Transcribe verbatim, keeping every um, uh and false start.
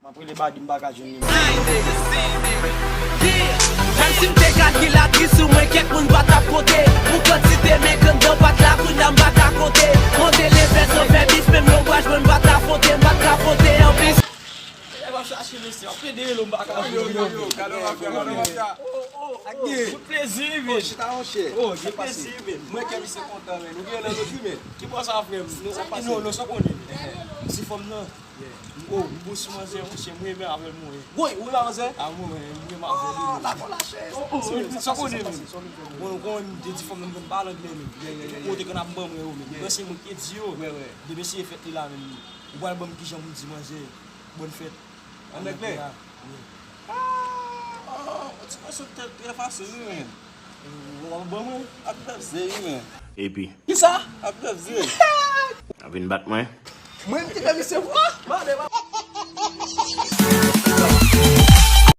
M ap rele Badi, m pa ka jwenn li. Menm si m te kalkilatris, ou mwen kèk moun pa t ap konte. Pou kantite men k anndan pat la, kounye a m pa ka konte. Mande levè san fè bis, menm lonbraj mwen m pa t afwonte, m pa t ka fwonte anplis. E va chache mesye, ap pede lo m pa ka jwenn li. Tout plezi, men. Chita yon chè. Oh, gen plezi, men. Mwen kè misye kontan, men. Ou gen nan lotri, men. Ki bò sa, frè m? Non, non, sa konnen. Ti fanm nan. Oh, m bo sou manzè, monchè, m renmen avè l, mwen. Woy, ou la manzè? A mwen, mwen, m renmen avè l. La kò lache. Sa konnen, men. Bon, nou konnen, m te di fanm nan, m pa al anglè, men. Ou te konn ap ban mwen yo, men. Mwen se mwen ki te di yo. De mesye fèt li la, men. Ou pral ban m kijan pou m di manzè. Bòn fèt. An anglè? Yeah. Ah, ti mesye trè fasil, wi, men. Ou ap ban mwen? Ap bèf ze, wi, men. Epi, Kisa? Ap bèf ze. a vin bat mwen. Mwen, m te fè misye vwa.